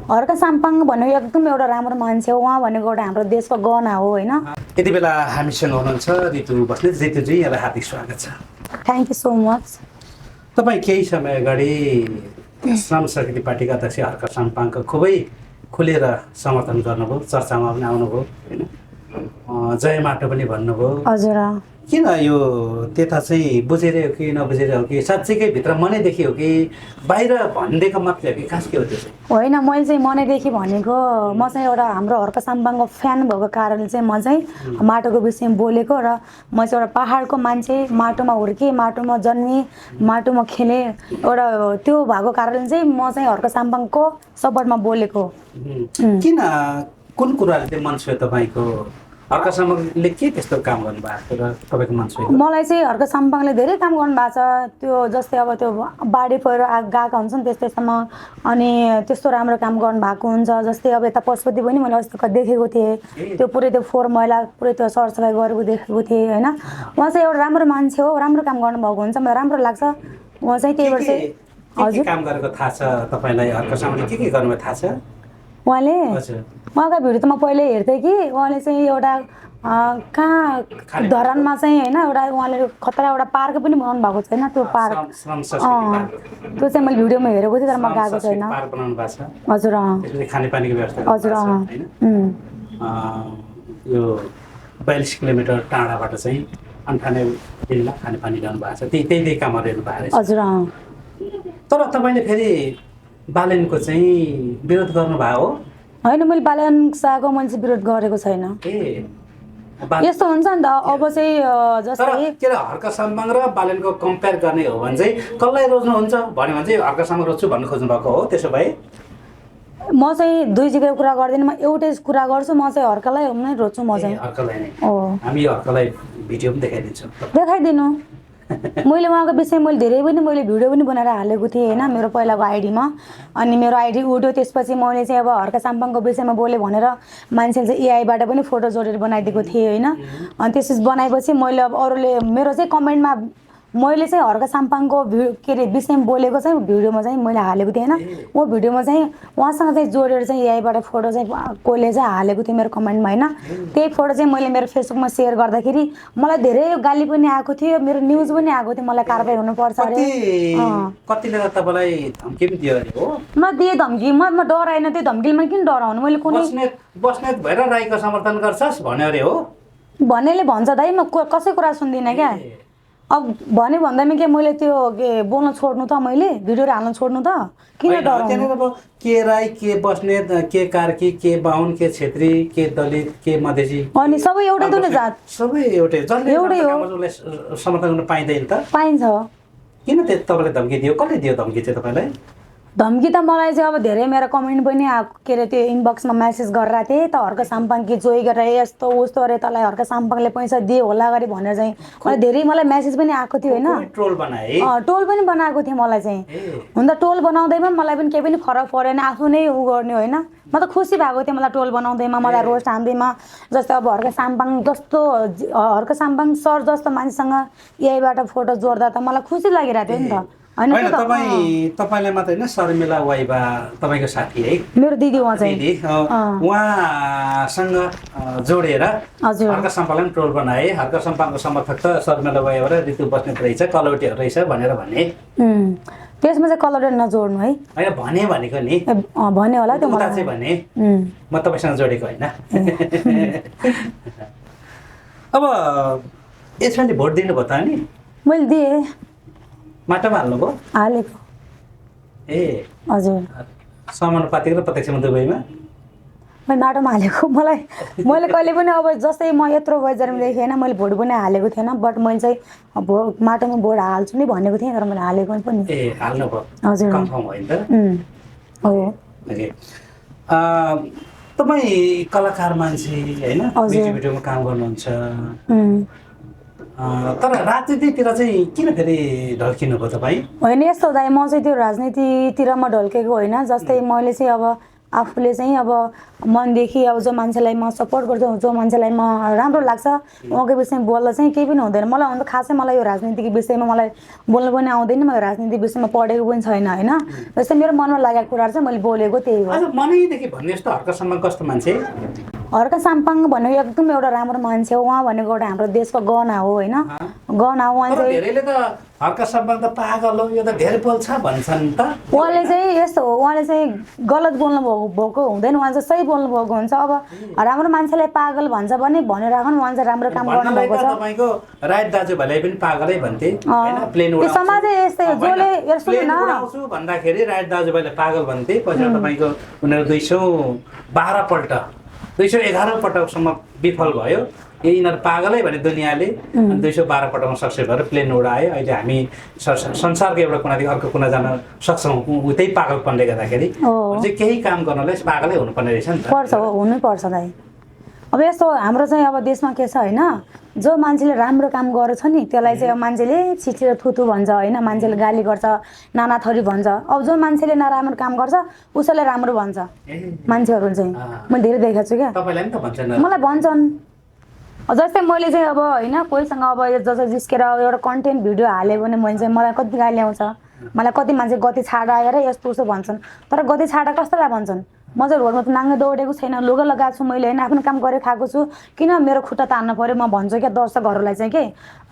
हर्क साम्पाङ भनेको एकदम एउटा राम्रो मान्छे हो। उहाँ भनेको एउटा हाम्रो देशको गहना हो होइन। यति बेला हामीसँग हुनुहुन्छ रितु बस्नेत। रितुजी, यहाँलाई हार्दिक स्वागत छ। Thank you so much. तपाईँ केही समय अगाडि श्रम शक्ति पार्टीका अध्यक्ष हर्क साम्पाङको खुबै खुलेर समर्थन गर्नुभयो, चर्चामा पनि आउनुभयो होइन, जय माटो पनि भन्नुभयो। हजुर। किन यो त्यता चाहिँ बुझेर हो कि नबुझेर हो कि साँच्चैकै भित्र मनैदेखि हो कि बाहिर भनिदिएको मात्रै हो कि खास के हो त्यो चाहिँ? होइन, मैले चाहिँ मनैदेखि भनेको, म चाहिँ एउटा हाम्रो हर्क साम्पाङको फ्यान भएको कारणले चाहिँ म चाहिँ माटोको विषयमा बोलेको। र म चाहिँ एउटा पाहाडको मान्छे, माटोमा हुर्केँ, माटोमा जन्मेँ, माटोमा खेलेँ, एउटा त्यो भएको कारणले चाहिँ म चाहिँ हर्क साम्पाङको सपोर्टमा बोलेको। किन, कुन कुराले चाहिँ मन छोयो तपाईँको? हर्क साम्पाङले के त्यस्तो काम गर्नुभएको र तपाईँको मन छोयो? मलाई चाहिँ हर्क साम्पाङले धेरै काम गर्नुभएको छ। त्यो जस्तै अब त्यो बाढी पहिरो गएका हुन्छ नि त्यस्तैसम्म, अनि त्यस्तो राम्रो काम गर्नुभएको हुन्छ। जस्तै अब यता पशुपति पनि मैले अस्ति देखेको थिएँ, त्यो पुरै त्यो फोहोर मैला पुरै त्यो सरसफाइ गरेको देखेको थिएँ होइन। उहाँ चाहिँ एउटा राम्रो मान्छे हो, राम्रो काम गर्नुभएको हुन्छ, मलाई राम्रो लाग्छ उहाँ चाहिँ। त्यही भएर चाहिँ हजुर, काम गरेको थाहा छ तपाईँलाई? हर्क साम्पाङले के गर्नुभयो थाहा छ? उहाँले उहाँको भिडियो त म पहिले हेर्थेँ कि उहाँले चाहिँ एउटा कहाँ धरानमा चाहिँ होइन एउटा उहाँले खतरा एउटा पार्क पनि बनाउनु भएको छ होइन। त्यो पार्क त्यो चाहिँ मैले भिडियोमा हेरेको थिएँ, तर म गएको छैन। हजुर खानेपानीको व्यवस्था हजुर यो 42 किलोमिटर टाढाबाट चाहिँ अन्ठाने दिनमा खानेपानी ल्याउनु भएको छ। त्यही कामहरू हेर्नु भएको छ। हजुर। तर तपाईँले फेरि बालेनको चाहिँ विरोध गर्नुभयो हो? होइन, मैले बालन शाहको मैले चाहिँ विरोध गरेको छैन। यस्तो हुन्छ नि त अब चाहिँ जस्तै के हर्क साम्पाङ र बालेनको कम्पेयर गर्ने हो भने चाहिँ कसलाई रोज्नुहुन्छ भन्यो भने चाहिँ हर्क साम्पाङ रोज्छु भन्नु खोज्नु भएको हो? त्यसो भए म चाहिँ दुई जग्गा कुरा गर्दिनँ, म एउटै कुरा गर्छु। म चाहिँ हर्कलाई नै रोज्छु। म चाहिँ हर्कलाई नै हामी हर्कलाई भिडियो पनि देखाइदिन्छौँ। देखाइदिनु। मैले उहाँको विषयमा मैले धेरै पनि मैले भिडियो पनि बनाएर हालेको थिएँ होइन, मेरो पहिलाको आइडीमा। अनि मेरो आइडी उड्यो, त्यसपछि मैले चाहिँ अब हर्क साम्पाङको विषयमा बोलेँ भनेर मान्छेले चाहिँ एआईबाट पनि फोटो जोडेर बनाइदिएको थिएँ होइन। अनि त्यसपछि बनाएपछि मैले अब अरूले मेरो चाहिँ कमेन्टमा मैले चाहिँ हर्क साम्पाङको के अरे विषयमा बोलेको चाहिँ भिडियोमा चाहिँ मैले हालेको थिएँ होइन। वो भिडियोमा चाहिँ उहाँसँग चाहिँ जोडेर चाहिँ एआईबाट फोटो चाहिँ कोहीले चाहिँ हालेको थियो मेरो कमेन्टमा होइन। त्यही फोटो चाहिँ मैले मेरो फेसबुकमा सेयर गर्दाखेरि मलाई धेरै गाली पनि आएको थियो, मेरो न्युज पनि आएको थियो, मलाई कारबाही हुनुपर्छ अरे। कतिले तपाईँलाई धम्की पनि दियो अरे हो? म दिएँ धम्की, म डराएन। त्यो धम्कीमा किन डराउनु? मैले कुनै बस्नेत भएर राईको समर्थन गर्छस् भन्यो अरे हो? भन्नेले भन्छ दाइ, म कसै कुरा सुन्दिनँ क्या। अब भने भन्दैमा के मैले त्यो के बोल्न छोड्नु त, मैले भिडियोहरू हाल्न छोड्नु त? किन डराउनु? के राई, के बस्नेत, के कार्की, के बाहुन, के छेत्री, के दलित, के मधेसी, अनि सबै एउटै त नि जात, सबै एउटै एउटै हो। समर्थन गर्न पाइँदैन त? पाइन्छ। किन तपाईँले धम्की दियो? कसले दियो धम्की चाहिँ तपाईँलाई? धम्की त मलाई चाहिँ अब धेरै मेरो कमेन्ट पनि के अरे त्यो इनबक्समा मेसेज गरेर थिएँ त, हर्क साम्पाङ कि जोइ गरेर यस्तो उस्तो अरे, तँलाई हर्क साम्पाङले पैसा दिए होला गरी भनेर चाहिँ मलाई धेरै मलाई मेसेज पनि आएको थियो होइन। ट्रोल बनाए? ट्रोल पनि बनाएको थियो मलाई चाहिँ। हुन त ट्रोल बनाउँदैमा मलाई पनि केही पनि फरक परेन, आफू नै उ गर्ने होइन। म त खुसी भएको थिएँ मलाई ट्रोल बनाउँदैमा, मलाई रोस्ट हान्दैमा। जस्तै अब हर्क साम्पाङ जस्तो, हर्क साम्पाङ सर जस्तो मान्छेसँग एआईबाट फोटो जोड्दा त मलाई खुसी लागिरहेको थियो नि त होइन। तपाईँलाई मात्रै होइन, शर्मिला वाइबा तपाईँको साथी है, मेरो दिदी, उहाँ चाहिँ उहाँसँग जोडेर हर्क साम्पाङलाई ट्रोल बनाए। हर्क साम्पाङको समर्थक त शर्मिला वाइबा र रितु बस्नेत रहेछ, कलौटीहरू रहेछ भनेर भने। त्यसमा चाहिँ कलौटी नजोड्नु है। होइन भने भनेको नि, भने होला त्यो मलाई चाहिँ भने, म तपाईँसँग जोडेको होइन। अब यसपालि भोट दिनुभयो त नि? मैले दिएँ। माटोमा हाल्नुभयो? हालेको। हजुर। समानुपातिक र प्रत्यक्षमा दुवैमा? मैले माटोमा हालेको। मैले कहिले पनि अब जस्तै म यत्रो बजारमा देखेँ होइन, मैले भोट पनि हालेको थिएन, बट मैले चाहिँ माटोमा भोट हाल्छु नि भनेको थिएँ, तर मैले हालेको पनि। हाल्नुभयो? हजुर, कन्फर्म भयो नि त? हो। तपाईँ कलाकार मान्छे होइन, म्युजिक भिडियोमा काम गर्नुहुन्छ, तर राजनीतितिर चाहिँ किन फेरि ढल्किनुभयो तपाईँ? होइन यस्तो दाइ, म चाहिँ त्यो राजनीतितिर म ढल्केको होइन। जस्तै मैले चाहिँ अब आफूले चाहिँ अब मनदेखि अब जो मान्छेलाई म सपोर्ट गर्छु जो मान्छेलाई म राम्रो लाग्छ उहाँको विषयमा बोल्दा चाहिँ केही पनि हुँदैन मलाई अन्त खासै मलाई यो राजनीतिको विषयमा मलाई बोल्नु पनि आउँदैन मलाई राजनीतिक विषयमा पढेको पनि छैन होइन जस्तै मेरो मनमा लागेको कुराहरू चाहिँ मैले बोलेको त्यही हो आज मनैदेखि भन्ने जस्तो हर्कसम्म कस्तो मान्छे हर्क साम्पाङ भनेको एकदम एउटा राम्रो मान्छे हो उहाँ भनेको एउटा हाम्रो देशको गहना हो होइन गहना हो उहाँ चाहिँ धेरैले त हर्कसम्म त पागल हो यो त धेरै बोल्छ भन्छन् त उहाँले चाहिँ यस्तो हो उहाँले चाहिँ गलत बोल्नु भएको हुँदैन उहाँ चाहिँ सही बोल्नु भएको हुन्छ अब राम्रो मान्छेलाई पागल भन्छ भने भनेर राख्नु उहाँ चाहिँ राम्रो काम गर्नुभएको छ तपाईँको राइट दाजुभाइलाई पनि पागलै भन्थे होइन प्लेन यो समाजै यस्तै हो जसले सुन्नु न उडाउँछु भन्दाखेरि राइट दाजुभाइले पागल भन्थे पछि तपाईँको उनीहरू 211 पटकसम्म विफल भयो यिनीहरू पागलै भने दुनियाँले 212 पटकमा सक्सेस भएर प्लेन उडायो अहिले हामी संसारको एउटा कुनादेखि अर्को कुना जान सक्छौँ उतै पागलपनले गर्दाखेरि चाहिँ केही काम गर्नलाई पागलै हुनुपर्ने रहेछ नि त पर्छ हो हुनैपर्छ दाइ अब यस्तो हाम्रो चाहिँ अब देशमा के छ होइन जो मान्छेले राम्रो काम गरेछ नि त्यसलाई चाहिँ अब मान्छेले छिचेर थुथु भन्छ होइन मान्छेले गाली गर्छ नाना थरी भन्छ अब जो मान्छेले नराम्रो काम गर्छ उसैलाई राम्रो भन्छ मान्छेहरू चाहिँ मैले धेरै देखेको छु क्या तपाईँलाई पनि त भन्छन् मलाई भन्छन् जस्तै मैले चाहिँ अब होइन कोहीसँग अब जस्तो जिस्केर एउटा कन्टेन्ट भिडियो हाल्यो भने मैले चाहिँ मलाई कति गाली आउँछ मलाई कति मान्छे गति छाड आएर यस्तो उस्तो भन्छन् तर गति छाडा कस्तोलाई भन्छन् म चाहिँ रोडमा त नाङ्गै दौडेको छैन लुगा लगाएको छु मैले होइन आफ्नो काम गरेर खाएको छु किन मेरो खुट्टा तान्नु पऱ्यो म भन्छु क्या दर्शकहरूलाई चाहिँ के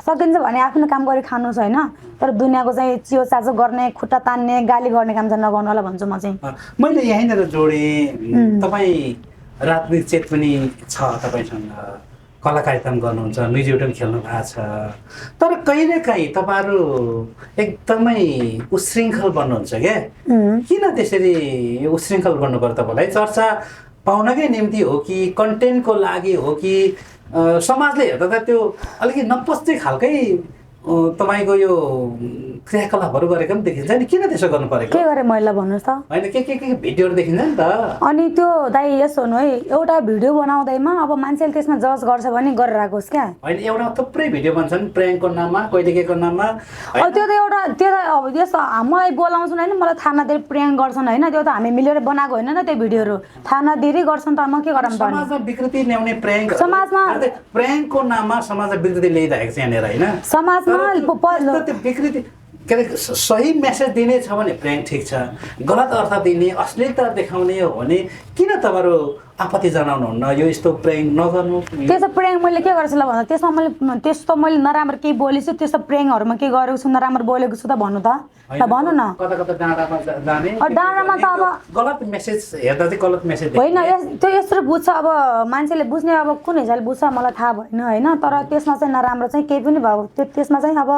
सकिन्छ भने आफ्नो काम गरेर खानु छ होइन तर दुनियाँको चाहिँ चियो चाचो गर्ने खुट्टा तान्ने गाली गर्ने काम चाहिँ नगर्नु होला भन्छु म चाहिँ मैले यहीँनिर जोडेँ तपाईँ राजनीतिक चेत पनि छ तपाईँसँग कलाकारिता पनि गर्नुहुन्छ म्युजिक पनि खेल्नु भएको छ तर कहिलेकाहीँ तपाईँहरू एकदमै उशृङ्खल बन्नुहुन्छ क्या किन त्यसरी यो उशृङ्खल बन्नु पर्यो तपाईँलाई चर्चा पाउनकै निम्ति हो कि कन्टेन्टको लागि हो कि समाजले हेर्दा त त्यो अलिकति नपस्ने खालकै तपाईँको यो क्रियाकलापहरू गरेको पनि देखिन्छ नि किन त्यसो गर्नु परेको के गरेँ मैले भन्नुहोस् त होइन के भिडियोहरू देखिन्छ नि त अनि त्यो दाइ यसो हुनु है एउटा भिडियो बनाउँदैमा अब मान्छेले त्यसमा जज गर्छ भने गरेर आएकोस् क्या होइन एउटा थुप्रै भिडियो बन्छन् प्र्याङ्कको नाममा कहिले केको नाममा त्यो त एउटा त्यो त अब यस्तो मलाई बोलाउँछन् होइन मलाई थाहा नदिएर प्र्याङ्क गर्छन् होइन त्यो त हामी मिलेर बनाएको होइन नि त्यो भिडियोहरू थाहा नदिएरै गर्छन् त म के गरौँ त समाजमा विकृति ल्याउने प्र्याङ्क समाजमा प्र्याङ्कको नाममा समाजमा विकृति ल्याइरहेको छ यहाँनिर होइन समाजमा त्यो विकृति के अरे सही मेसेज दिने छ भने प्र्याङ्क ठिक छ गलत अर्थ दिने अश्लीलता देखाउने हो भने किन तपाईँहरू आपत्ति जनाउनुहुन्न यो यस्तो प्र्याङ्क नगर्नु त्यस्तो प्र्याङ्क मैले के गरेछु ल भन्दा त्यस्तो मैले नराम्रो केही बोलेछु त्यस्तो प्र्याङ्कहरूमा के गरेको छु नराम्रो बोलेको छु त भन्नु त भन्नु न कता कता डाँडामा जाने डाँडामा त अब गलत मेसेज हेर्दा चाहिँ गलत मेसेज होइन त्यो यस्तो बुझ्छ अब मान्छेले बुझ्ने अब कुन हिसाबले बुझ्छ मलाई थाहा भएन होइन तर त्यसमा चाहिँ नराम्रो चाहिँ केही पनि भएको त्यसमा चाहिँ अब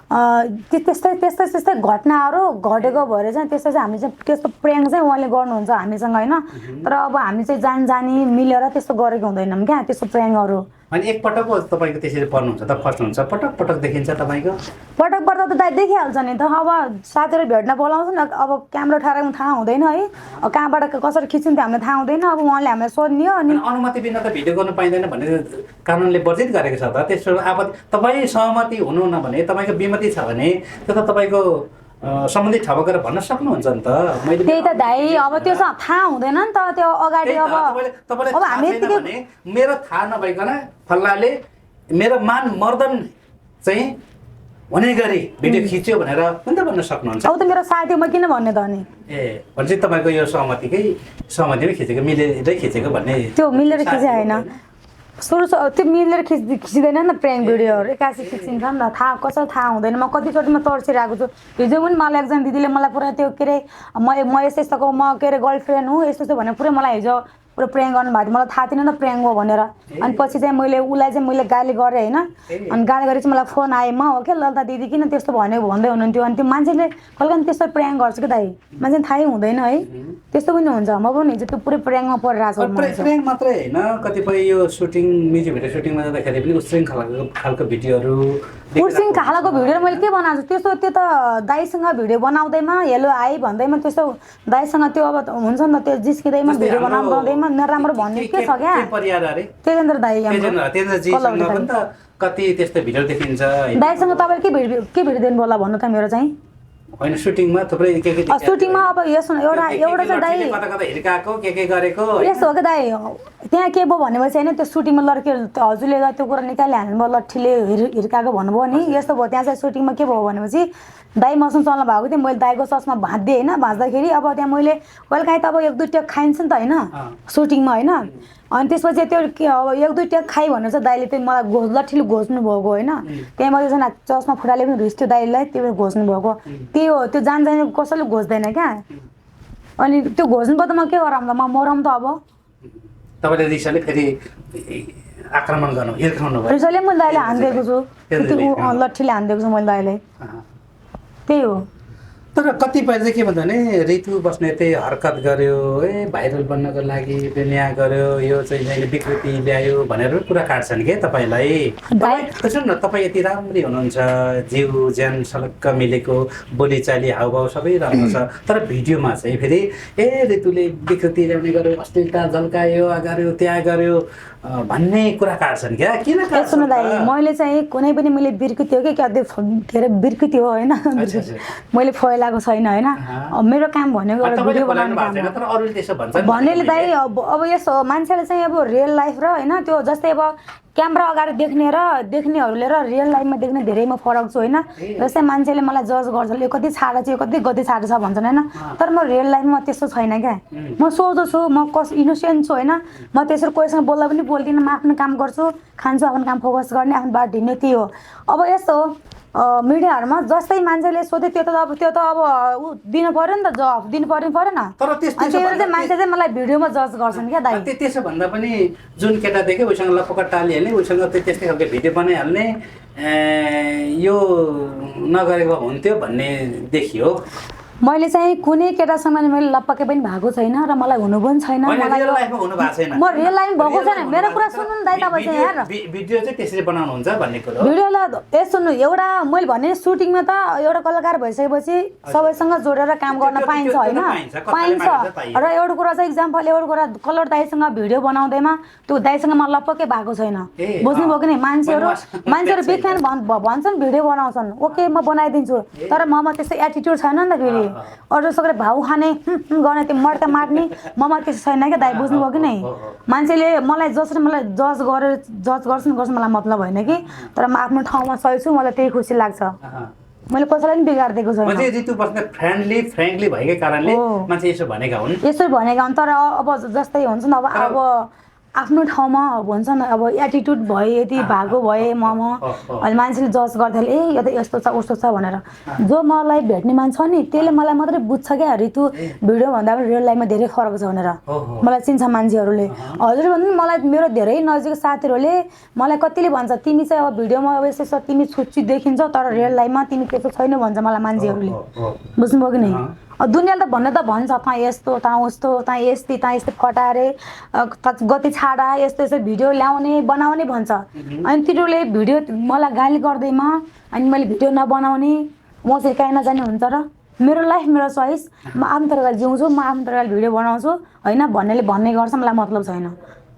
त्यस्तै घटनाहरू घटेको भएर चाहिँ त्यस्तो चाहिँ हामी चाहिँ त्यस्तो प्र्याङ्क चाहिँ उहाँले गर्नुहुन्छ हामीसँग होइन तर अब हामी चाहिँ जानी मिलेर त्यस्तो गरेको हुँदैनौँ क्या त्यस्तो प्र्याङ्कहरू अनि एकपटक तपाईँको त्यसरी पर्नुहुन्छ त फर्स्ट हुन्छ पटक पटक देखिन्छ तपाईँको पटक पर्दा त दाइ देखिहाल्छ नि त अब साथीहरू भेट्न बोलाउँछ नि अब क्यामेरा ठहराउनु थाहा हुँदैन है कहाँबाट कसरी खिच्नु हामीलाई थाहा हुँदैन अब उहाँले हामीलाई सोध्ने अनि अनुमति बिना त भिडियो गर्नु पाइँदैन भन्ने कानुनले वर्जित गरेको छ त त्यसो आपत्ति तपाईँ सहमति हुनुहुन्न भने तपाईँको विमति छ भने त्यो त तपाईँको सम्बन्धित ठाउँमा गएर भन्न सक्नुहुन्छ नि त मैले त्यही त दाइ अब त्यो थाहा हुँदैन नि त त्यो अगाडि अब हामी मेरो थाहा नभइकन फल्लाले मेरो मान मर्दन चाहिँ हुने गरी भिडियो खिच्यो भनेर पनि त भन्न सक्नुहुन्छ अब त मेरो साथी म किन भन्ने त अनि भनेपछि तपाईँको यो सहमतिमै खिचेको मिलेरै खिचेको भन्ने त्यो मिलेर खिचे होइन सुरु त्यो मिलेर खिच्दैन नि त प्र्याङ्क भिडियोहरू एक्कासी खिचिन्छ नि त थाहा कसरी थाहा हुँदैन म कतिचोटि म तर्सिरहेको छु हिजो पनि मलाई एकजना दिदीले मलाई पुरा त्यो के अरे म यस्तो यस्तोको म के अरे गर्लफ्रेन्ड हुँ यस्तो यस्तो भनेर पुरै मलाई हिजो पुरा प्र्याङ्क गर्नुभएको थियो मलाई थाहा थिएन त प्र्याङ्क हो भनेर अनि पछि चाहिँ उसलाई चाहिँ मैले गाली गरेँ होइन अनि गाली गरेपछि मलाई फोन आयो म हो क्या ललिता दिदी किन त्यस्तो भनेको भन्दै हुनुहुन्थ्यो अनि त्यो मान्छेले कहिले त्यस्तो प्र्याङ्क गर्छ कि दाइ मान्छे थाहै हुँदैन है त्यस्तो पनि हुन्छ म पनि हिजो त्यो पुरै प्र्याङ्कमा परिरहेको छु प्र्याङ्क मात्रै होइन कतिपय यो सुटिङ म्युजिक भिडियो सुटिङमा जाँदाखेरि पनि उशृङ्खलाको खालको भिडियोहरू उर्सिङ खालाको भिडियो मैले के बनाएको छु त्यस्तो त्यो त दाइसँग भिडियो बनाउँदैमा हेलो आई भन्दैमा त्यस्तो दाइसँग त्यो अब हुन्छ नि त त्यो जिस्किँदैमा भिडियो बनाउँदैमा नराम्रो भन्ने के छ क्या तेजेन्द्र दाइ कति त्यस्तो भिडियो देखिन्छ दाइसँग तपाईँले के भिडियो दिनु होला भन्नु त मेरो चाहिँ होइन सुटिङमा थुप्रै के सुटिङमा अब यसो एउटा चाहिँ दाइ कता कता हिर्काएको के गरेको यस्तो हो कि दाइ त्यहाँ के भयो भनेपछि होइन त्यो सुटिङमा लड्के हजुरले त्यो कुरा निकालिहाल्नु भयो लट्ठीले हिर्काएको भन्नुभयो नि यस्तो भयो त्यहाँ चाहिँ सुटिङमा के भयो भनेपछि दाइ मसँग चल्न भएको थियो मैले दाइको ससमा भाँच्दिएँ होइन भाँच्दाखेरि अब त्यहाँ मैले कहिलेकाहीँ त अब 1-2 टेक खाइन्छ नि त होइन सुटिङमा होइन अनि त्यसपछि त्यो अब 1-2 टेक खाइ भनेर चाहिँ दाइले त्यो मलाई लट्ठीले घोच्नु भएको होइन त्यहाँ मैले चाहिँ चस्मा फुटाले पनि रिस थियो दाइलाई त्यो घोच्नु भएको त्यही हो त्यो जान कसैले घोच्दैन क्या अनि त्यो घोच्नु पर्दा म के गरौँ त म मरौँ त अब तपाईँले रिसले फेरि आक्रमण गर्नु हिर्काउनु भयो रिसले मैले दाइले हानिदिएको छु त्यो लट्ठीले हानिदिएको छु मैले दाइलाई त्यही हो तर कतिपय चाहिँ के भन्छ भने ऋतु बस्नेतले हरकत गर्यो भाइरल बन्नको लागि दुनियाँ गर्यो यो चाहिँ जहिले विकृति ल्यायो भनेर कुरा काट्छन् के तपाईँलाई सुन्नु न तपाईँ यति राम्री हुनुहुन्छ जिउ ज्यान सलक्क मिलेको बोलीचाली हाउभाउ सबै राम्रो छ तर भिडियोमा चाहिँ फेरि ऋतुले विकृति ल्याउने गर्यो अश्लीलता झल्कायो गर्यो त्यहाँ गर्यो भन्ने कुरा काट्छन् क्या किन सुन्नु दाइ मैले चाहिँ कुनै पनि मैले विकृति हो कि के अरे विकृति हो होइन मैले फैलाएको छैन होइन मेरो काम भनेको एउटा भिडियो बनाउनु भन्नेले दाइ अब यसो मान्छेले चाहिँ अब रियल लाइफ र होइन त्यो जस्तै अब क्यामेरा अगाडि देख्ने र देख्नेहरूले र रियल लाइफमा देख्ने धेरैमा फरक छ होइन जस्तै मान्छेले मलाई जज गर्छ यो कति छाडा छ यो कति गति छाडा छ भन्छन् होइन तर म रियल लाइफमा त्यस्तो छैन क्या म सोझो छु म इनोसेन्ट छु होइन म त्यसरी कोहीसँग बोल्दा पनि बोल्दिनँ म आफ्नो काम गर्छु खान्छु आफ्नो काम फोकस गर्ने आफ्नो बाटो हिँड्ने त्यही हो अब यस्तो मिडियाहरूमा जस्तै मान्छेले सोधे त्यो त अब दिनु पर्यो नि त जवाफ दिनु परेन तर चाहिँ मान्छे चाहिँ मलाई भिडियोमा जज गर्छन् क्या दाइ त्यसो भन्दा पनि जुन केटा देख्यो उसँग लपक्क टालिहाल्ने उसँग त्यस्तै खालको भिडियो बनाइहाल्ने यो नगरेको हुन्थ्यो भन्ने देखियो मैले चाहिँ कुनै केटासँग मैले लपक्कै पनि भएको छैन र मलाई हुनु पनि छैन मलाई रियल लाइफमा हुनु भएको छैन म रियल लाइफ भएको छैन मेरो कुरा सुन्नु नि दाइ तपाईँ चाहिँ यार भिडियो चाहिँ त्यसरी बनाउनुहुन्छ भन्ने कुरा भिडियोलाई सुन्नु एउटा मैले भने सुटिङमा त एउटा कलाकार भइसकेपछि सबैसँग जोडेर काम गर्न पाइन्छ होइन पाइन्छ र एउटा कुरा चाहिँ इक्जाम्पल एउटा कुरा कलर दाइसँग भिडियो बनाउँदैमा त्यो दाइसँग म लपक्कै भएको छैन बुझ्नुभयो कि नै मान्छेहरू बिग फ्यान भन्छन् भिडियो बनाउँछन् ओके म बनाइदिन्छु तर ममा त्यस्तो एटिट्युड छैन नि त फेरि अरू सबै भाउ खाने गर्ने त्यो मर्का मार्ने ममा त्यस्तो छैन क्या दाइ बुझ्नुभयो कि नै मान्छेले मलाई जसरी मलाई जज गर्छन् मलाई मतलब होइन कि तर म आफ्नो ठाउँमा सही छु मलाई त्यही खुसी लाग्छ मैले कसैलाई पनि बिगारिदिएको छैन मान्छे ऋतु बस्ने फ्रेन्डली भएकै कारणले मान्छे यसो भनेका हुन् तर अब जस्तै हुन्छ नि अब आफ्नो ठाउँमा भन्छ नि अब एटिट्युड भयो यति भएको भए अनि मान्छेले जज गर्दाखेरि यो त यस्तो छ उस्तो छ भनेर जो मलाई भेट्ने मान्छे छ नि त्यसले मलाई मात्रै बुझ्छ क्या ऋतु भिडियो भन्दा पनि रियल लाइफमा धेरै फरक छ भनेर मलाई चिन्छ मान्छेहरूले हजुर भन्नु मलाई मेरो धेरै नजिक साथीहरूले मलाई कतिले भन्छ तिमी चाहिँ अब भिडियोमा अब यस्तो तिमी छुच्ची देखिन्छ तर रियल लाइफमा तिमी त्यस्तो छैन भन्छ मलाई मान्छेहरूले बुझ्नुभयो कि नै दुनियाँले त भन्ने त भन्छ तँ यस्तो तँ उस्तो तँ यस्तै फटारे गति छाडा यस्तो भिडियो ल्याउने बनाउने भन्छ अनि तिनीहरूले भिडियो मलाई गाली गर्दैमा अनि मैले भिडियो नबनाउने म चाहिँ कहीँ नजाने हुन्छ र मेरो लाइफ मेरो चोइस म आफ्नो तरिकाले जिउँछु म आफ्नो तरिकाले भिडियो बनाउँछु होइन भन्ने गर्छ मलाई मतलब छैन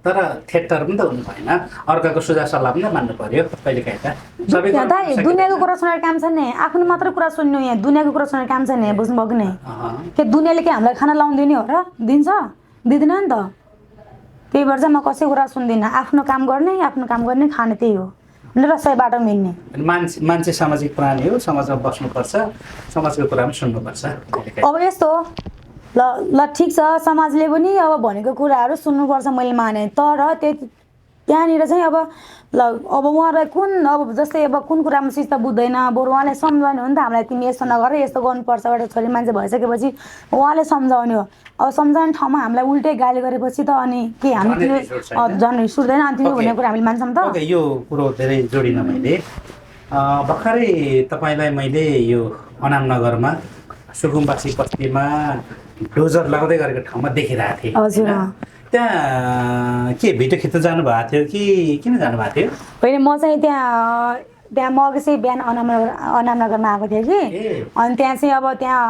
तर थिएटर पनि त हुनु भएन अर्काको सुझाव सल्लाह पनि मान्नु पर्यो कहिलेकाहीँ त दाइ दुनियाँको कुरा सुनेर काम छ नि आफ्नो मात्र कुरा सुन्नु यहाँ दुनियाँको कुरा सुनेर काम छ नि बुझ्नुभयो कि नै के दुनियाँले के हामीलाई खाना लाउनु दिने हो र दिन्छ दिँदैन नि त त्यही भएर चाहिँ म कसै कुरा सुन्दिनँ आफ्नो काम गर्ने खाने त्यही हो र सही बाटो मिल्ने मान्छे सामाजिक प्राणी हो समाजमा बस्नुपर्छ समाजको कुरा पनि सुन्नुपर्छ अब यस्तो ल ठिक छ समाजले पनि अब भनेको कुराहरू सुन्नुपर्छ मैले माने तर त्यहाँनिर चाहिँ अब उहाँलाई अब जस्तै अब कुन कुरामा शिक्षा बुझ्दैन बरु उहाँले सम्झाउने हो नि त हामीलाई तिमी यस्तो नगर यस्तो गर्नुपर्छ एउटा छोरी मान्छे भइसकेपछि उहाँले सम्झाउने हो अब सम्झाउने ठाउँमा हामीलाई उल्टै गाली गरेपछि त अनि के हामी झन् रिस उठ्दैन अनि तिमी भन्ने कुरा हामीले मान्छौँ त यो कुरो धेरै जोडिन मैले भर्खरै तपाईँलाई मैले यो अनामनगरमा सुकुम्बासी बस्तीमा डोजर लगाउँदै गरेको ठाउँमा देखिरहेको थिएँ हजुर त्यहाँ के भिडियो खिच्न जानुभएको थियो कि किन जानुभएको थियो होइन म चाहिँ त्यहाँ म अघि चाहिँ बिहान अनामनगरमा आएको थिएँ कि अनि त्यहाँ चाहिँ अब त्यहाँ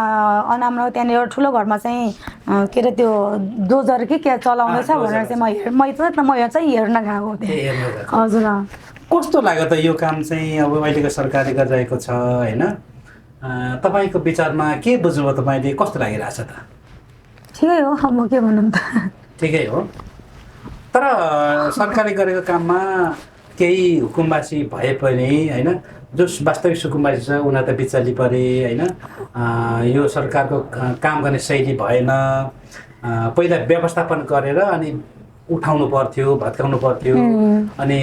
अनामनगर त्यहाँनिर एउटा ठुलो घरमा चाहिँ के अरे त्यो डोजर के चलाउँदैछ भनेर चाहिँ म चाहिँ हेर्न गएको थिएँ हजुर कस्तो लाग्यो त यो काम चाहिँ अब अहिलेको सरकारले गरिरहेको छ होइन तपाईँको विचारमा के बुझ्नुभयो तपाईँले, कस्तो लागिरहेछ त? ठिकै हो, अब म के भनौँ त। ठिकै हो, तर सरकारले गरेको काममा केही हुकुमबासी भए पनि होइन, जो वास्तविक हुकुमबासी छ उनीहरू त बिचल्ली परे होइन। यो सरकारको काम गर्ने शैली भएन। पहिला व्यवस्थापन गरेर अनि उठाउनु पर्थ्यो, भत्काउनु पर्थ्यो। अनि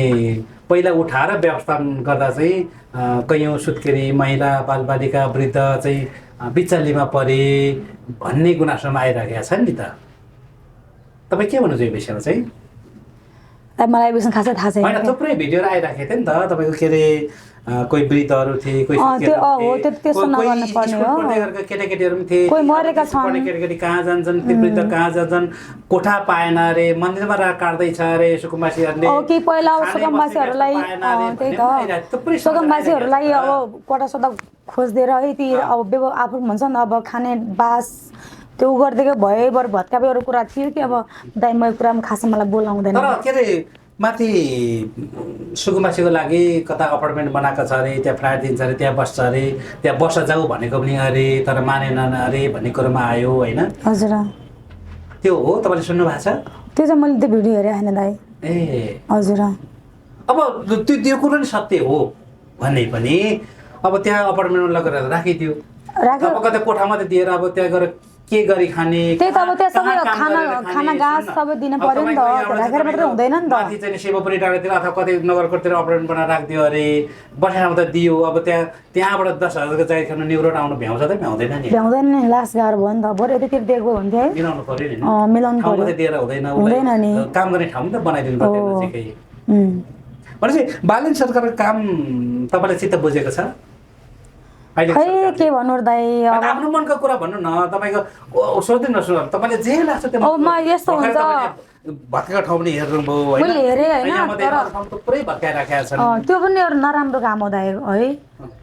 पहिला उठाएर व्यवस्थापन गर्दा चाहिँ कैयौँ सुत्केरी महिला बालबालिका वृद्ध चाहिँ बिचल्लीमा परे भन्ने गुनासोमा आइरहेको छ नि त। तपाईँ के भन्नुहुन्छ यो विषयमा चाहिँ? मलाई विषय खासै थाहा छैन। होइन, थुप्रै भिडियोहरू आइरहेको थियो नि त तपाईँको, के अरे कोही वृद्धहरू थिए, कोही त्यस्तो नगर्नु पर्ने हो। केटाकेटीहरू पनि थिए, कोही मरेका छन्, केटाकेटी कहाँ जान्छन्, ती वृद्ध कहाँ जान्छन्, कोठा पाएन अरे, मन्दिरमा काट्दैछ अरे सुकुम्बासीहरूले। कि पहिला अब सुकुम्बासीहरूलाई त्यही त सुकुम्बासीहरूलाई अब कोठा सोटा खोजिदिएर है ती अब आफू भन्छ नि अब खाने बास त्यो गरिदिएको भए बरु भत्काएको कुरा थियो कि अब दाइ मैले कुरामा खासै मलाई बोलाउँदैन। तर के अरे माथि सुकुम्बासीको लागि कता अपार्टमेन्ट बनाएको छ अरे, त्यहाँ फ्ल्याट दिन्छ अरे, त्यहाँ बस्छ अरे, त्यहाँ बस्न जाऊ भनेको पनि अरे, तर मानेनन् अरे भन्ने कुरोमा आयो होइन। हजुर, त्यो हो, तपाईँले सुन्नु भएको छ? त्यो चाहिँ मैले त्यो भिडियो हेरेँ होइन दाइ। ए हजुर, अब त्यो कुरो नि सत्य हो भने पनि अब त्यहाँ अपार्टमेन्टमा लगेर राखिदियो, अब कतै कोठा मात्रै दिएर अब त्यहाँ गएर के गरी खाने, त्यही त अब त्यहाँ सबै खाना घाँस सबै दिन पर्यो नि त, राखेर मात्रै हुँदैन नि त। माथि चाहिँ शिवपुरी डाँडातिर अथवा कतै नगरकोटतिर अपार्टमेन्ट बनाएर राखिदियो अरे, बसेर त दियो। अब त्यहाँबाट 10,000को जागिर खानु न्युरोड आउनु भ्याउँछ त भ्याउँदैन नि? भ्याउँदैन नि, लास गाह्रो भयो नि त। बरु यतातिर दिएको हुन्थ्यो है, मिलाउनु पर्यो नि, मिलाउनु पर्यो, दिएर हुँदैन नि। काम गर्ने ठाउँ नि त बनाइदिनु पर्यो नजिकै। भनेपछि बालन सरकारको काम तपाईँले चित्त बुझेको छ? खै के भन्नु दाइ, आफ्नो मनको कुरा भन्नु न, तपाईँको सोच्दिनुहोस् न, तपाईँले जे लाग्छ त्यो अब म यस्तो हुन्छ भत्काएको ठाउँ पनि हेर्नुभयो होइन? मैले हेरेँ होइन, तर थुप्रै भत्काइराखेका छन्। त्यो पनि एउटा नराम्रो काम हो दाइ है।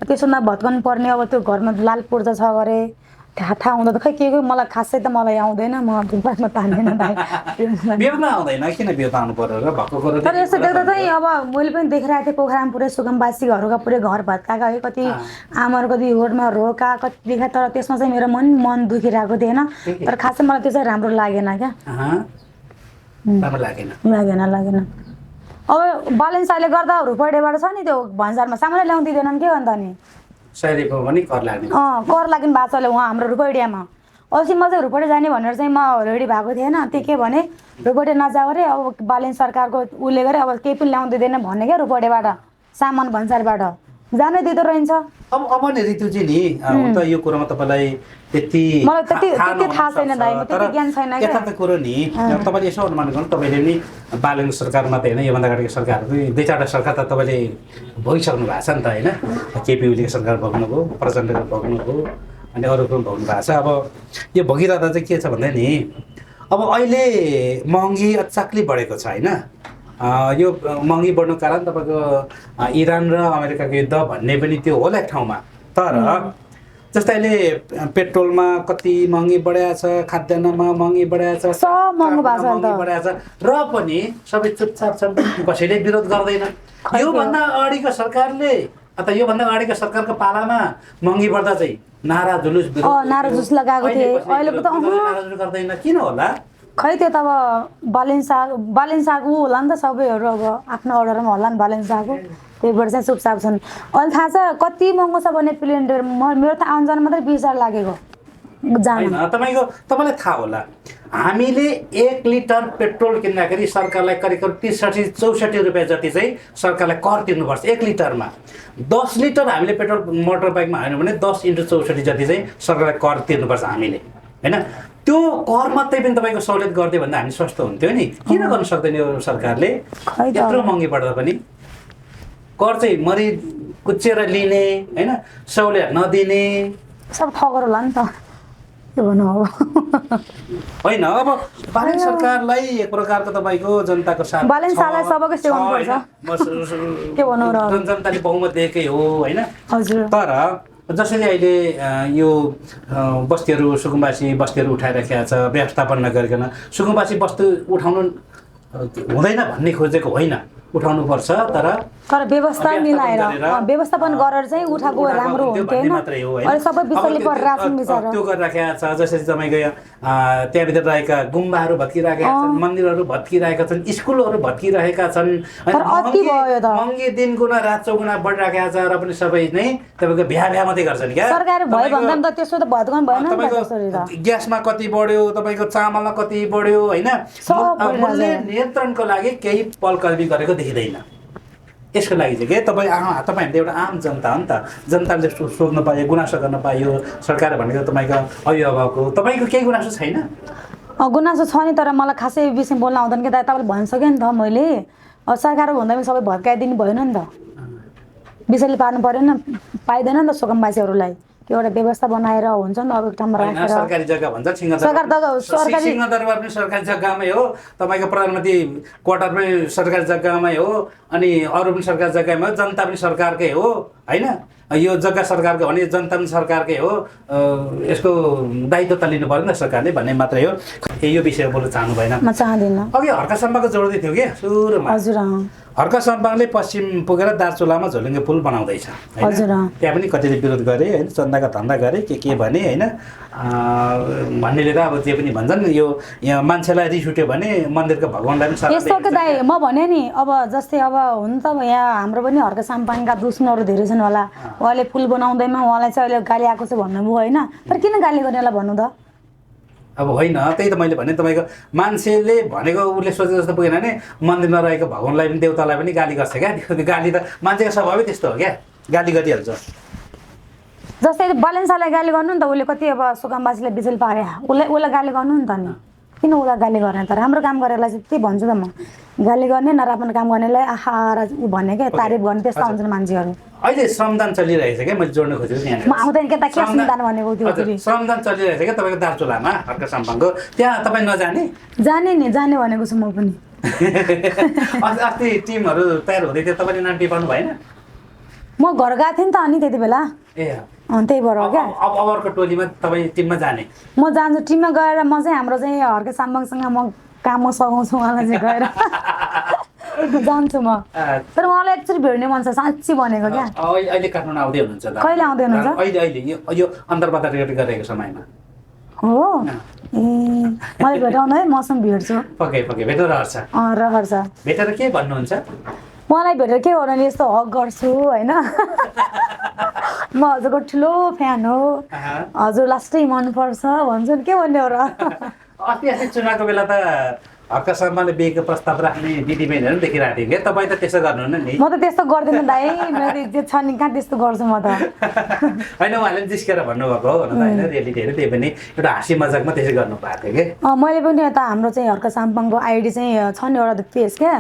त्यसोमा भत्काउनु पर्ने, अब त्यो घरमा लाल पूर्जा छ गरे थाहा हुँदा त खै के मलाई खासै त मलाई आउँदैन, म बादमा तान्दैन दाइ। बिउमा आउँदैन, किन बिउ आउनु पर्यो र भएको कुरो? तर यस्तो देख्दा चाहिँ अब मैले पनि देखिरहेको थिएँ पोखरामा पुरै सुकुम्बासीहरूका पुरै घर भत्काएका है, कति आमाहरू कति रोडमा रोका कति देखा। तर त्यसमा चाहिँ मेरो मन दुखिरहेको थिएन। तर खासै मलाई त्यो चाहिँ राम्रो लागेन क्या, लागेन। अब बालेन्साले गर्दा रुपैयाँबाट छ नि त्यो भन्सारमा सामानै ल्याउनु दिँदैनन् के अन्त नि शैलीको पनि कर लाग्ने कर लाग्ने भएको छ उहाँ हाम्रो रुपैयाँमा। अस्ति म चाहिँ रुपैयाँ जाने भनेर चाहिँ म रेडी भएको थिएन। त्यो के भने रुपैयाँ नजाऊ अरे, अब बालेन सरकारको उसले गरे अब केही पनि ल्याउनु दिँदैन भन्ने क्या, रुपैयाँबाट सामान भन्सारबाट जानै दिँदो रहेछ। अब नि ऋतुजी नि हुन त यो कुरोमा तपाईँलाई त्यति मलाई त्यति थाहा छैन दाइ, त्यति ज्ञान छैन क्या। यथार्थ कुरो नि तपाईँले यसो अनुमान गर्नु, तपाईँले नि बालन सरकारमा त होइन, योभन्दा अगाडिको सरकारहरू पनि 2-4वटा सरकार त तपाईँले भोगिसक्नु भएको छ नि त होइन? केपी ओलीको सरकार भोग्नुभयो, प्रचण्डको भोग्नुभयो, अनि अरूको पनि भोग्नु भएको छ। अब यो भोगिरहँदा चाहिँ के छ भन्दा नि अब अहिले महँगी अचाक्लै बढेको छ होइन? यो महँगी बढ्नु कारण तपाईँको इरान र अमेरिकाको युद्ध भन्ने पनि त्यो होला एक ठाउँमा। तर जस्तै अहिले पेट्रोलमा कति महँगी बढाएको छ, खाद्यान्नमा महँगी बढाएको छ, सब महँगो भएको छ बढाएको छ, र पनि सबै चुपचाप छन्, कसैले विरोध गर्दैन। योभन्दा अगाडिको सरकारले अथवा योभन्दा अगाडिको सरकारको पालामा महँगी बढ्दा चाहिँ नारा जुलुस लगाएको थिए, अहिलेको त नारा जुलुस गर्दैन, किन होला? खै त्यो त अब बालेन साग ऊ होला नि त, सबैहरू अब आफ्नो अर्डरमा होला नि बालेन साग, त्यही भएर चाहिँ चुपचाप छन्। अहिले थाहा छ कति महँगो छ भने सिलिन्डर, मेरो त आउनु जानु मात्रै 20,000 लागेको जानु। तपाईँलाई थाहा होला हामीले 1 लिटर पेट्रोल किन्दाखेरि सरकारलाई करिब 63-64 रुपियाँ जति चाहिँ सरकारलाई कर तिर्नुपर्छ 1 लिटरमा। 10 लिटर हामीले पेट्रोल मोटर बाइकमा हाल्नु भने 10 × 64 जति चाहिँ सरकारलाई कर तिर्नुपर्छ हामीले होइन? त्यो कर मात्रै पनि तपाईँको सहुलियत गरिदियो भन्दा हामी स्वस्थ हुन्थ्यो नि, किन गर्न सक्दैन यो सरकारले? यत्रो महँगी पर्दा पनि कर चाहिँ मरि कुचेर लिने होइन, सहुलियत नदिने, सब ठगर होला नि त, के भन्नु अब होइन? अब बालेन सरकारलाई एक प्रकारको तपाईँको जनताको साथ बालेन सरकारलाई सबैको सेवा गर्नुपर्छ, के भन्नु र जनताले बहुमत दिएकै हो होइन? हजुर। तर जसरी अहिले यो बस्तीहरू सुकुम्बासी बस्तीहरू उठाइराखेको छ, व्यवस्थापन नगरिकन सुकुम्बासी बस्ती उठाउनु हुँदैन भन्ने खोजेको होइन, उठाउनुपर्छ। तर तर व्यवस्था मिलाएर व्यवस्थापन गरेर चाहिँ उठाएको राम्रो हुन्थ्यो होइन अहिले सबै विषयले पर राख्नु बिचार त्यो गरिराखेका छ जसरी तपाईँको त्यहाँभित्र रहेका गुम्बाहरू भत्किरहेका छन् मन्दिरहरू भत्किरहेका छन् स्कुलहरू भत्किरहेका छन् महँगी दिन गुणा रात चौगुणा बढिरहेका छ र पनि सबै नै तपाईँको भ्या मात्रै गर्छन् क्या सरकार भयो भन्दा पनि त त्यसो त भत्काउनु भएन नि त त्यसरी त ग्यासमा कति बढ्यो तपाईँको चामलमा कति बढ्यो होइन मूल्य नियन्त्रणको लागि केही पहलकदमी गरेको देखिँदैन यसको लागि चाहिँ के तपाईँ एउटा आम जनता हो नि त जनताले सोध्न पायो गुनासो गर्न पायो सरकार भनेको तपाईँको अभिभावकको तपाईँको केही गुनासो छैन गुनासो छ नि तर मलाई खासै विषय बोल्न आउँदैन कि तपाईँले भनिसकेँ नि त मैले सरकार भन्दा पनि सबै भत्काइदिनु भएन नि त विषयले पार्नु परेन पाइँदैन नि त सोकमवासीहरूलाई एउटा व्यवस्था बनाएर हुन्छ नि त अब ठाउँमा राखेर सरकारी जग्गा भन्छ सिंहदरबार पनि सरकारी जग्गामै हो तपाईँको प्रधानमन्त्री क्वार्टर पनि सरकारी जग्गामै हो अनि अरू पनि सरकारी जग्गामै हो जनता पनि सरकारकै हो होइन यो जग्गा सरकारको भने जनता पनि सरकारकै हो यसको दायित्व त लिनु पर्यो नि त सरकारले भन्ने मात्रै हो यो विषय बोल्न चाहनु भएन म चाहदिनँ अघि हर्का सम्पाको जोड्दै थियो कि सुरुमा हजुर हर्का सम्पाङले पश्चिम पुगेर दार्चुलामा झोलुङ्गे पुल बनाउँदैछ हजुर त्यहाँ पनि कतिले विरोध गरे होइन चन्दाका धन्दा गरे के भने होइन भन्नेले त अब त्यो पनि भन्छन् यो यहाँ मान्छेलाई रिस उठ्यो भने मन्दिरको भगवान्लाई पनि यस्तो के दाइ म भने नि अब जस्तै अब हुन त यहाँ हाम्रो पनि हर्का साम्पाङका दुश्मनहरू धेरै छन् होला उहाँले पुल बनाउँदैमा उहाँलाई चाहिँ अहिले गाली आएको छ भन्नुभयो होइन तर किन गाली गर्नेलाई भन्नु त अब होइन त्यही त मैले भने तपाईँको मान्छेले भनेको उसले सोचे जस्तो पुगेन भने मन्दिरमा रहेको भगवान्लाई पनि देवतालाई पनि गाली गर्छ क्या त्यो गाली त मान्छेको स्वभावै त्यस्तो हो क्या गाली गरिहाल्छ जस्तै बालेन्सालाई गाली गर्नु नि त उसले कति अब सुकामवासीलाई बिजुल पारे उसलाई गाली गर्नु नि त नि किन उसलाई गाली गर्ने त राम्रो काम गरेलाई चाहिँ त्यही भन्छु त म गाली गर्ने नराम्रो काम गर्नेलाई आहा भन्ने क्या तारिफ गर्ने त्यस्तो हुन्छन् मान्छेहरू अहिले श्रमदान चलिरहेछ क्या मैले जोड्न खोजेको म आउँदैन के त के श्रमदान भनेको त्यो श्रमदान चलिरहेछ क्या तपाईँको दार्चुलामा हर्का साम्पाङको त्यहाँ तपाईँ नजाने जाने नि जाने भनेको छु म पनि अस्ति टिमहरू तयार हुँदै थियो तपाईँले नाम टिपाउनु भएन म घर गएको थिएँ नि त अनि त्यति बेला ए त्यही भएर हो क्या अब अबरको टोलीमा तपाईँ टिममा जाने म जान्छु टिममा गएर म चाहिँ हाम्रो चाहिँ हर्का साम्पाङसँग म काम सघाउँछु उहाँलाई चाहिँ गएर जान्छु म तर मलाई एक्चुअली भेट्ने मन छ साँच्ची भनेको क्या अहिले काठमाडौँ आउँदै हुनुहुन्छ कहिले आउँदै हुनुहुन्छ अहिले यो अन्तर्वार्ता रेकर्ड गरेको समयमा हो ए मलाई भेटाउनु है मसँग भेट्छु पक्कै भेटेर हर्छ रहन्छ भेटेर के भन्नुहुन्छ मलाई भेटेर के गर्नु यस्तो हक गर्छु होइन म हजुरको ठुलो फ्यान हो हजुर लास्टै मनपर्छ भन्छु नि के भन्ने हो र अस्ति चुनावको बेला त हर्का शर्माले बिहेको प्रस्ताव राख्ने दिदीबहिनीहरू पनि देखिरहेको थियो क्या तपाईँ त त्यसो गर्नुहुन्न नि म त त्यस्तो गर्दिनँ दाइ मेरो जे छ नि कहाँ त्यस्तो गर्छु म त होइन उहाँले पनि जिस्केर भन्नुभएको हो होइन रियालिटीहरू त्यही पनि एउटा हाँसी मजाकमा त्यसै गर्नु भएको थियो कि मैले पनि यता हाम्रो चाहिँ हर्का साम्पाङको आइडी चाहिँ छ नि एउटा पेज क्या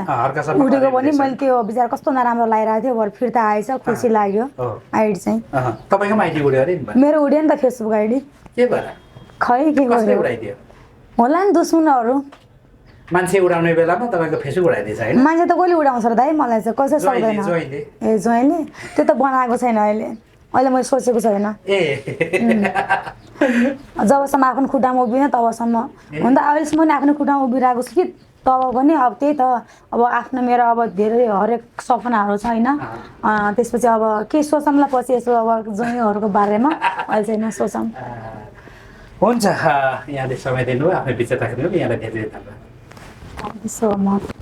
उठेको पनि मैले त्यो विचार कस्तो नराम्रो लगाइरहेको थियो भरे फिर्ता आएछ खुसी लाग्यो आइडी चाहिँ तपाईँको आइडी उड्यो अरे मेरो उड्यो नि त फेसबुक आइडी के भएर खै के गर्यो उडाइदियो होला नि दुश्मनहरू मान्छे उडाउने बेलामा तपाईँको फेसबुक उडाइदिएछ होइन मान्छे त कसले उडाउँछ र दाइ मलाई चाहिँ कसै सक्दैन ए ज्वाइँले त्यो त बनाएको छैन अहिले मैले सोचेको छैन जबसम्म आफ्नो खुट्टामा उभिएन तबसम्म हुन त अहिलेसम्म पनि आफ्नो खुट्टामा उभिरहेको छु कि तब पनि अब त्यही त अब आफ्नो मेरो अब धेरै हरेक सपनाहरू छ होइन त्यसपछि अब के सोचौँला पछि यसो अब ज्वाइँहरूको बारेमा अहिले चाहिँ नसोचौँ हुन्छ यहाँले समय दिनुभयो आफ्नो विचार राख्नुभयो यहाँलाई धेरै धेरै धन्यवाद so much.